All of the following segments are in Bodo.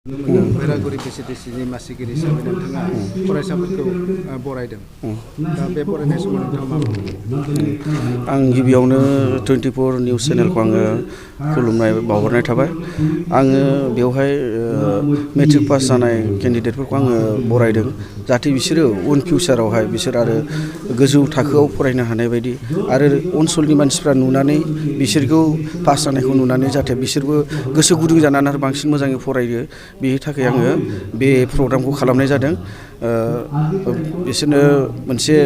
Beraguri PCDC मासिगिरि हिसाबै नोंथाङा फरायसाफोरखौ बरायदों दा बे बरायनाय समाव नोंथाङा मा बुंदों? आं गिबियावनो 24 निउस चेनेलखौ आङो खुलुमनाय बावहरनाय थाबाय। आङो बेवहाय मेट्रिक पास जानाय केन्डिडेटफोरखौ आङो बरायदों जाहाथे बिसोरो उन फिउचारावहाय बिसोर आरो गोजौ थाखोआव फरायनो हानाय बायदि आरो ओनसोलनि मानसिफ्रा नुनानै बिसोरखौ पास जानायखौ नुनानै जाहाथे बिसोरबो गोसो गुदुं जानानै आरो बांसिन मोजाङै फरायो बेनि थाखाय आङो बे प्रग्रामखौ खालामनाय जादों। बिसोरनो मोनसे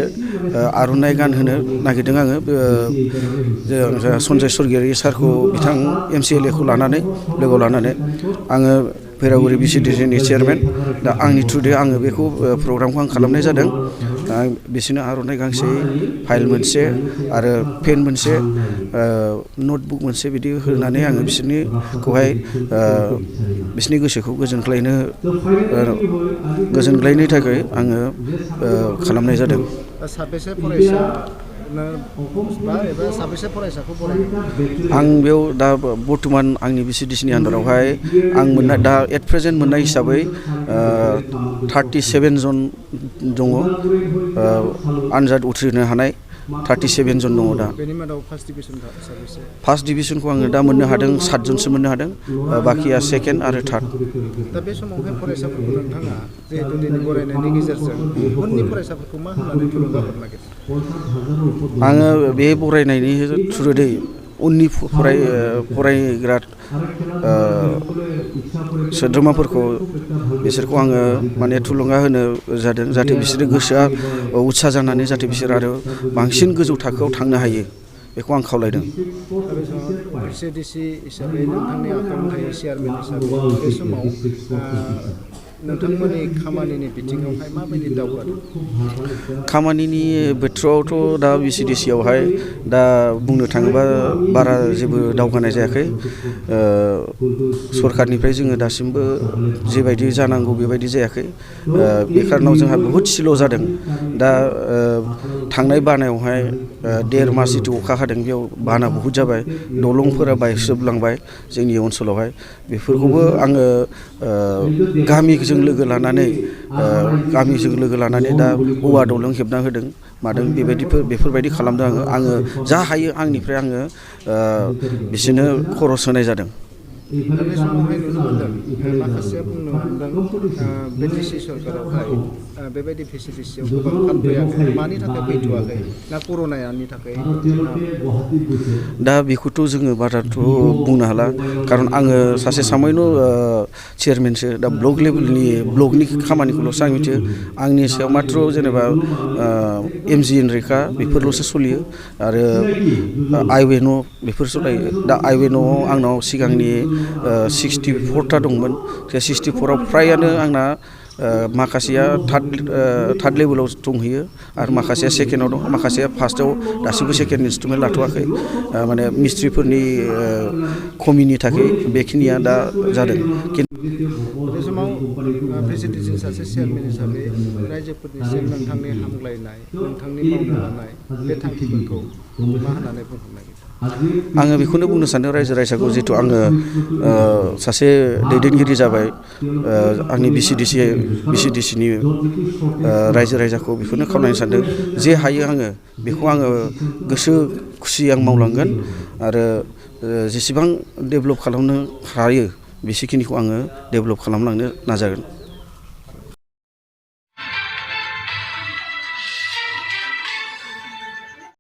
आर'नाइ गान होनो नागिरदों आङो सन्जय सरगियारि सारखौ बिथां MCLA खौ लानानै लोगोआव लानानै आङो भैरागुरि BCDCनि चेयारमेन दा आंनि थ्रुयै आङो बेखौ प्रग्रामखौ आं खालामनाय जादों। बिसोरनो आर'नाइ गांसे फाइल मोनसे आरो पेन मोनसे नटबुक मोनसे बिदि होनानै आङो बिसोरनिखौहाय बिसोरनि गोसोखौ गोजोनग्लायनो थाखाय आङो खालामनाय जादों। साबेसे फरायसा एबा साबेसे फरायसाखौ बरायदों? आं बेयाव दा बर्थमान आंनि BCDCनि आन्दारावहाय आं मोननाय दा एट प्रेजेन्ट मोननाय हिसाबै 37 जन दङ आनजाद उथ्रिनो हानाय 37 जन दङ दा। बेनि मादाव फार्स्ट डिभिजन साबेसे? फार्स्ट डिभिजनखौ आङो दा मोननो हादों 7 जनसो मोननो हादों, बाखिया सेकेन्ड आरो थार्ड। दा बे समावहाय फरायसाफोरखौ नोंथाङा जिहेतु दिनै बरायनायनि गेजेरजों उननि फरायसाफोरखौ मा होननानै थुलुंगा हरनो नागिरदों? आङो बे बरायनायनि थ्रुयै उननि फरायग्रा सोद्रोमाफोरखौ बिसोरखौ आङो माने थुलुंगा होनो जादों जाहाथे बिसोरो गोसोआ उत्सा जानानै जाहाथे बिसोर आरो बांसिन गोजौ थाखोआव थांनो हायो बेखौ आं खावलायदों। PCDC हिसाबै नोंथांनि आखायाव थायो चेयारमेन हिसाबै बे समाव नोंथांमोननि खामानिनि बिथिङावहाय माबायदि दावगादों? खामानिनि बोथोरावथ' दा BCDCआवहाय दा बुंनो थाङोबा बारा जेबो दावगानाय जायाखै। सरखारनिफ्राय जोङो दासिमबो जेबायदि जानांगौ बेबायदि जायाखै। बे खारनाव जोंहा बहुद स्ल' जादों। दा थांनाय बानायावहाय 1.5 मास जिथु अखा हादों बेयाव बाना बहुद जाबाय, दलंफोरा बायसोमलांबाय जोंनि ओनसोलावहाय। बेफोरखौबो आङो गामिजों लोगो लानानै दा औवा दलं हेबना होदों मादों बेफोरबायदि खालामदों आङो जा हायो आंनिफ्राय आङो बिसोरनो खरस होनाय जादों। दा बे समावहाय नुनो मोनदों माखासेया बुंनो हमदों BTC सरकारावहाय बेबायदि PCDCआव गोबां फान्ड फैयाखै, मानि थाखाय फैथ'वाखै ना कर'नानि थाखाय? दा बेखौथ' जोङो बाराथ' बुंनो हाला, खारन आङो सासे सामान्य चेयारमेनसो। दा ब्लक लेभेलनि ब्लकनि खामानिखौल'सो आं मिथियो। आंनि सायाव माथ्र' जेनेबा MGNरेगा बेफोरल'सो सोलियो आरो आइवे न' बेफोर सोलायो। दा आइवे न'आव आंनाव सिगांनि 64टा दंमोन। 64आव फ्रायानो आंना माखासेया थार्ड लेभेलाव दंहैयो आरो माखासेया सेकेन्डआव दं, माखासेया फार्स्टआव दासिमबो सेकेन्ड इन्सटलमेन्ट लाथ'वाखै। माने मिस्ट्रिफोरनि खमिनि थाखाय बेखिनिया दा जादों। बे समाव PCDC सासे चेयारमेन हिसाबै रायजोफोरनिसिम नोंथांनि हामग्लायनाय, नोंथांनि मावनो लानाय बे थांखिफोरखौ मा होननानै बुंहरनो नागिरदों? आङो बेखौनो बुंनो सानदों रायजो राजाखौ, जिहेतु आङो सासे दैदेनगिरि जाबाय, आंनि BCDCनि रायजो राजाखौ बेखौनो खावलायनो सानदों जे हायो आङो बेखौ आङो गोसो खुसियै आं मावलांगोन आरो जेसेबां डेभेलप खालामनो हायो बेसेखिनिखौ आङो डेभेलप खालामलांनो नाजागोन।